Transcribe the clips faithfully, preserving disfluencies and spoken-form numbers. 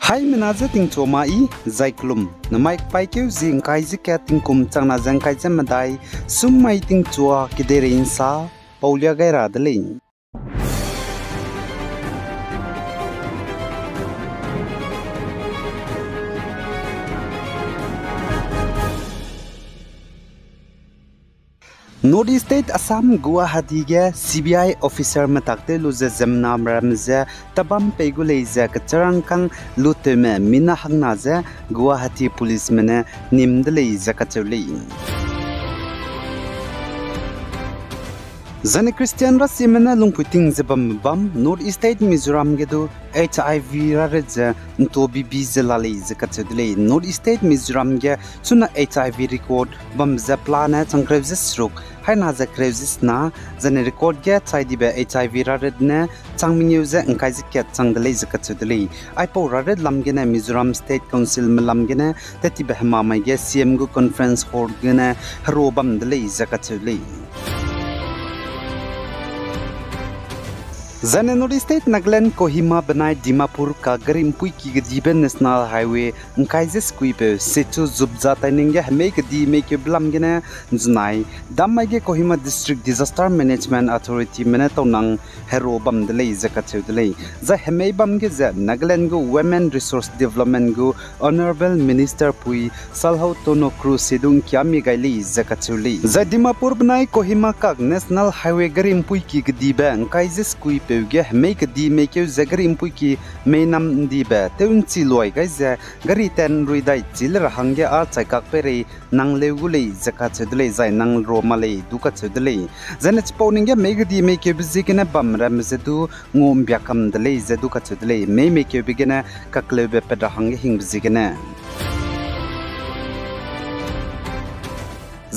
Haimena ze tingchua ma i, zai kelum, namai kepaîkeu zi ’ngkai ze kat tingkum changna ze ’ngkai ze medai, sum mai tingchua kedeirei ’nsa, paulia gai ra de lei. North East State Assam Guwahati ge C B I officerme tak tew lu ze ziemmena ramme ze tabam pei gu lei ze kecharangkâng luttewme mina hangna ze Guwahati policeme ne nîm de lei ze kacheu lei. Zane Christian rasieme ne lungpui ting ze bambe bam North East State Mizoram ge du H I V raret ze ’ntuâ bibi ze la lei ze kacheu de lei. North East State Mizoram ge chuna H I V record bambe ze pelane chang kereu ze seruk, haina ze kereu ze sena, zane record ge chai dibe H I V raret ne chang mengeu ze ’ngkai ze kat chang de lei ze kacheu de lei. Aipau raret lam gene Mizoram State Councilme lam gene tat tibe hemamai ge C M gu conference hall gene herua bam de lei ze kacheu lei. Zane North East State Nagaland Kohima benai Dimapur ka gari ’mpuiki kedibe National Highway ’ngkai ze sekuipeu Sichu Zubza taining ge hemei kedi mei keube lam gene ’nzenai, dammai ge Kohima District Disaster Management Authorityme ne taunang herua bam de lei ze kacheu de lei. Zai hemei bam ge ze Nagaland gu Women Resource Development gu Honourable Minister pui Salhou Tono Kru se du ’ngkiami gai lei ze kacheu lei. Zai Dimapur benai Kohima kak National Highway gari ’mpuiki kedibe ’ngkai ze sekuipeu ge hemei kedi meikeu ze gari ’mpuiki meinam ’ndibe tew ’nchi luai gai ze gari ten rui dai chi le ra hangge â chai kak peirei nang leu gu lei ze kacheu de lei, zai nang rua ma lei du kacheu de lei. Zane chipau ning ge mei kedi meikeube ziegene bam ramme ze du ngua ’mbia kam de lei ze du kacheu de lei. Mei meikeube gene kakleube pat ra hangge hingbe ziegene.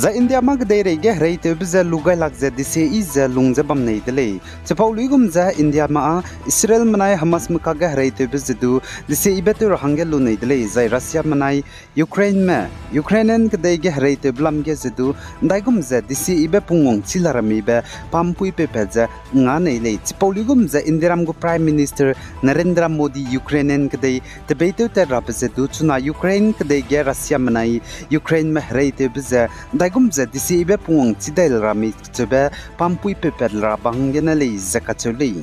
Zai India mâ kedeirei ge hereitewbe ze lu gai lak ze desie yi ze lung ze bam nei de lei. Chipau luigum ze India mâ â Israelme nai Hamasme kakge hereitewbe ze du desie yibe tew ra hangge lu nei de lei, zai Russiame nai Ukraineme, Ukrainian kedei ge hereitewbe lam ge ze du ’ndaigum ze desie yibe pungwang chi la ramibe pampuipeu pat ze nga nei lei. Chipau luigum ze Indiaram gu Prime Minister Narendra Modi Ukrainian kedei tebeitew tat rabe ze du chuna Ukraine kedei ge Russiame nai Ukraineme hereitewbe ze ’ndaigum ze desie yibe pungwang chi dai le rami cheube pampuipeu pat le ra bang gene lei ze kacheu lei.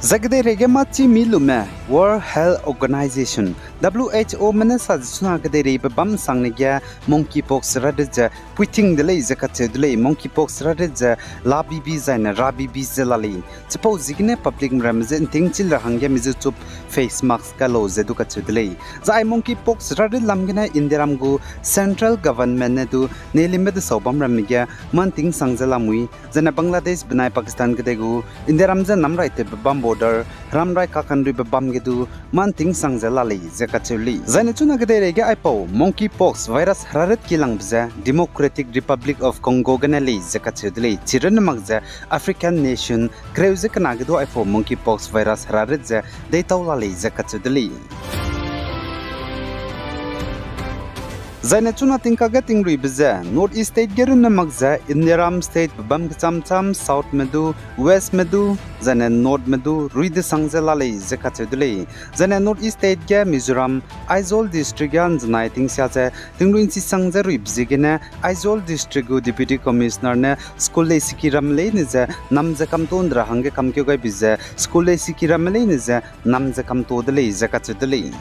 Zai kedeirei ge mâ chî mi lume World Health Organization, W H Ome ne sa ze chuna kedeireibe bâm sangne ge monkeypox rarit ze puiting de lei ze kacheu de lei. Monkeypox rarit ze la bibi zaine ra bibi ze la lei. Chipau ziegene public ramme ze ’nting chil ra hangge mi zu chup face mask kai lau ze du kacheu de lei. Zai ai monkeypox rarit lam gene Indiaram gu central government ne du neilimbe desau bam ramme ge mâ ’nting sang ze lamui, zaine Bangladesh benai Pakistan kedei gu Indiaram ze namraitewbe bam border, heramrai kakanruibe bam ge du mâ ’nting sang ze la lei ze kacheu lei. Zaine chuna kedeirei ge aipau monkeypox virus herarit kilangbe ze Democratic Republic of Congo gene lei ze kacheu de lei. Chirunne mak ze African nation kereu ze kena ge du aipau monkeypox virus herarit ze deitau la lei ze kacheu de lei. Zaine chuna tingkage tingruibe ze North East State ge runne mak ze Indiaram State bebâm kecham cham Southme du, Westme du, zaine Northme du rui desang ze la lei ze kacheu de lei. Zaine North East State ge Mizoram, Aizawl District ge ’nzenai tingsia ze tingrui ’nchi sang ze ruibe ziegene Aizawl District gu Deputy Commissioner ne school leisiki ramme leine ze nam ze kamto ’ndera hangge kamkeu gaibe ze school leisiki ramme leine ze nam ze kamto de lei ze kacheu de lei.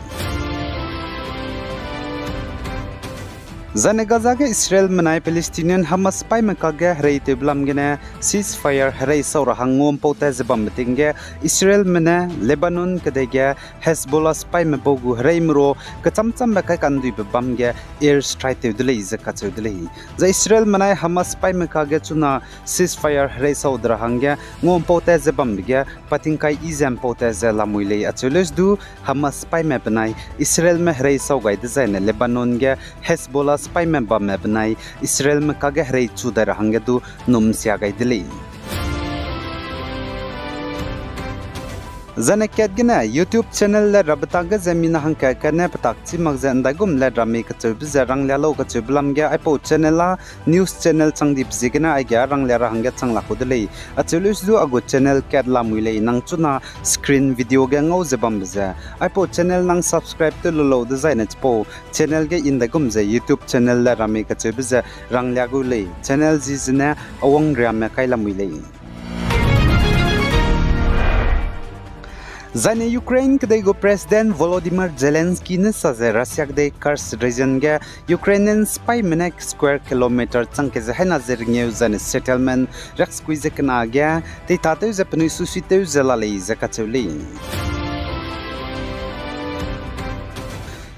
Zaine Gaza ge Israelme nai Palestinian Hamas sipaîme kakge hereitewbe lam gene ceasefire herei sau ra hang nguampau tat ze bambe ting ge Israelme ne Lebanon kedei ge Hezbollah sipaîme bau gu hereime ro kecham chambe kai kanduibe bam ge air strike tew de lei ze kacheu de lei. Zai Israelme nai Hamas sipaîme kakge chuna ceasefire herei sau de ra hangge nguampau tat ze bambe ge patingkai yi ze ’mpau tat ze lamui lei acheu leus du Hamas sipaîme benai Israelme herei sau gai dezaine Lebanon ge Hezbollah sipaîme bamme benai Israelme kakge herei chu dai ra hangge du num sia gai de lei. Zaine kat gene YouTube channel le rabe tak ge ze mina hangkat kat ne petak chî mak ze ndaigum le rami kacheube ze ranglia lau kacheube lam ge aipau channel a news channel chang dibe ziegene aige ranglia ra hangge chang lak gu de lei. Acheu leu su du a gu channel kat lamui lei, nang chuna screen video ge ngau ze bambe ze. Aipau channel nang subscribe tew lu lau dezaine chipau channel ge ndaigum ze YouTube channel le rami kacheube ze ranglia gu lei. Channel zi zene Awang Riame kai lamui lei. Zaine Ukraine kedei gu President Volodymyr Zelensky ne sa ze Russia kedei Kursk region ge Ukrainian sipaîme ne square kilometer chang ke ze haina ze rengeu zaine settlement riaksekui ze kena ge teitatew ze penui susi tew ze la lei ze kacheu lei.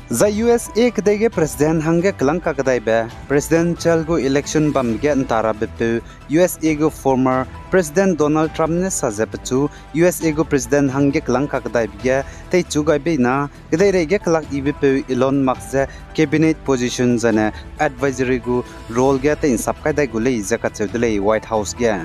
Zai U S A kedei ge President hangge kelang kakedaibe, presidential gu election bambe ge nta rabepeu, U S A gu former President Donald Trump ne sa ze pechu, U S A gu President hangge kelang kakedaibe ge teichu gaibe na, kedeirei ge kelak yibepeu Elon Musk ze cabinet position zaine advisory gu role ge tei'nsap kai dai gu lei ze kacheu de lei White House ge.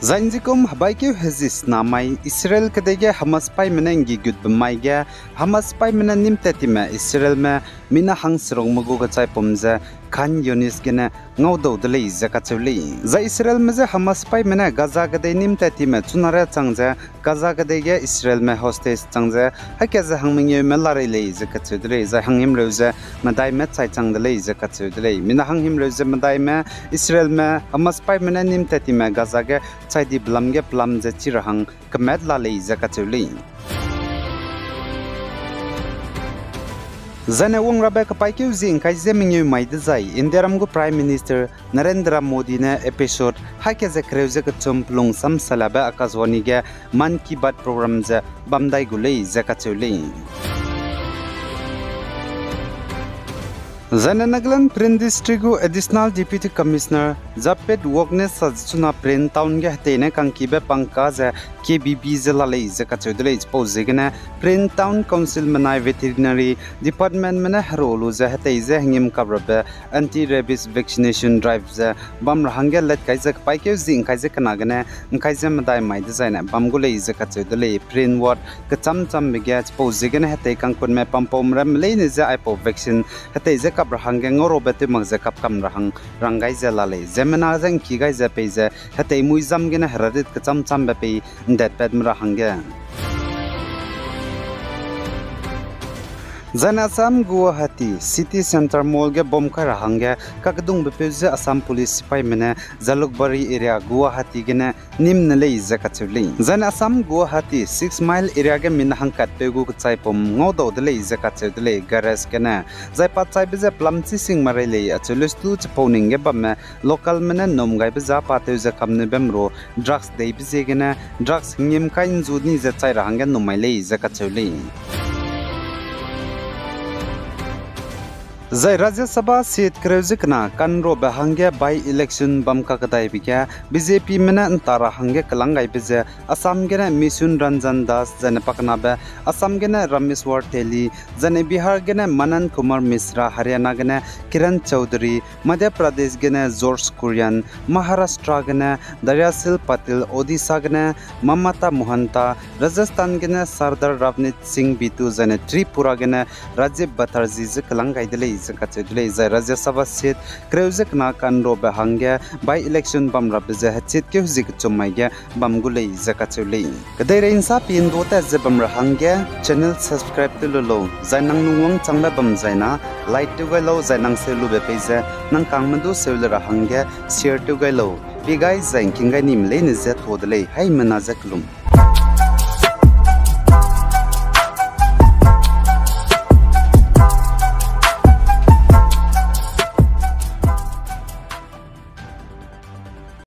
Zai nzikum hebaikeu hezi sena mai Israel kedei ge Hamas sipaîme ne nggi gutbe mai ge, Hamas sipaîme ne nîm tat time Israelme mina hangserungme gu kechaipum ze Khan Younis gene ngaudau de lei ze kacheu lei. Zai Israelme je Hamas sipaîme ne Gaza kedei nîm tat time chuna re chang ze, Gaza kedei ge Israelme hostage chang ze, haika ze hangmengeume larei lei ze kacheu de lei, zai hanghimreu ze medaime chai chang de lei ze kacheu de lei. Mina hanghimreu ze medaime Israelme Hamas sipaîme ne nîm tat time Gaza ge chai dibe lam ge pelam ze chi ra hang kemat la lei ze kacheu lei. Zaine wangrabe kepaîkeu zi ngkai ze mengeu mai dezai, Indiaram gu Prime Minister Narendra Modi ne episode haika ze kereu ze kechum pelung sam salabe Akashvani ge Mann Ki Baat program ze bam dai gu lei ze kacheu lei. Zaine Nagaland Peren District gu Additional Deputy Commissioner Japet Wok ne sa ze chuna Peren Town ge heteine kangkibe pangka ze K B B ze la lei ze kacheu de lei, chipau ziegene Peren Town Council menai veterinary departmentme ne heru lu ze hetei ze hengîm kaprabe anti-rabies vaccination drive ze bam ra hangge let kai ze kepaîkeu zi ngkai ze kena gene ngkai ze medai mai dezaine bam gu lei ze kacheu de lei. Peren ward kecham chambe ge chipau ziegene hetei kangkunme pampaume ramme leine je aipau vaccine hetei ze kap ra hangge ngauraube tew mak ze kap kam ra hang rang gai ze la lei. Ziemmena ze ngki gai ze peize hetei mui zam gene herarit kecham chambe pei ndetpatme ra hangge. Zaine Assam Guwahati City Centre Mall ge bomb kai ra hangge kakedungbe peu ze Assam Police sipaîme ne Jalukbari area Guwahati gene nîm ne lei ze kacheu lei. Zaine Assam Guwahati Six Mile area ge mina hangkatpeu gu kechaipum ngaudau de lei ze kacheu de lei garage gene. Zai pa chaibe ze pelam chising marei lei acheu leu su du chipau ning ge bamme localme ne nnum gaibe za pa tew ze kamnui bam ru drugs deibe ziegene drugs hengîm kai nzu ni ze chai ra hangge nnum mai lei ze kacheu lei. Zai Rajya Sabha seat kereu ze kena kanrobe hangge by-election bam kakedaibe ge B J Pme ne nta ra hangge kelang gaibe ze Assam gene Mithun Ranjan Das, zaine pakenabe Assam gene Rameshwar Teli, zaine Bihar gene Manan Kumar Mishra, Haryana gene Kiran Chaudhary, Madhya Pradesh gene George Kurian, Maharashtra gene Daryashil Patil, Odisha gene Mamata Mohanta, Rajasthan gene Sardar Ravneet Singh Bittu, zaine Tripura gene Rajib Batterjee ze kelang gai de lei ze kacheu de lei. Zai Rajya Sabha seat kereu ze kena kanrobe hangge by-election bam rabe ze hechit keu zi kechum mai ge bam gu lei ze kacheu lei. Kedeirei nsa pi ndu tat ze bam ra hangge channel subscribe tew lu lau, zai nang lungwang changbe bam zai na like tew gai lau, zai nang seu lube pei ze nang kangme du seu le ra hangge share tew gai lau. Pi gai zai ngking gai nime leine ze tuâ de lei, haimena ze kelum.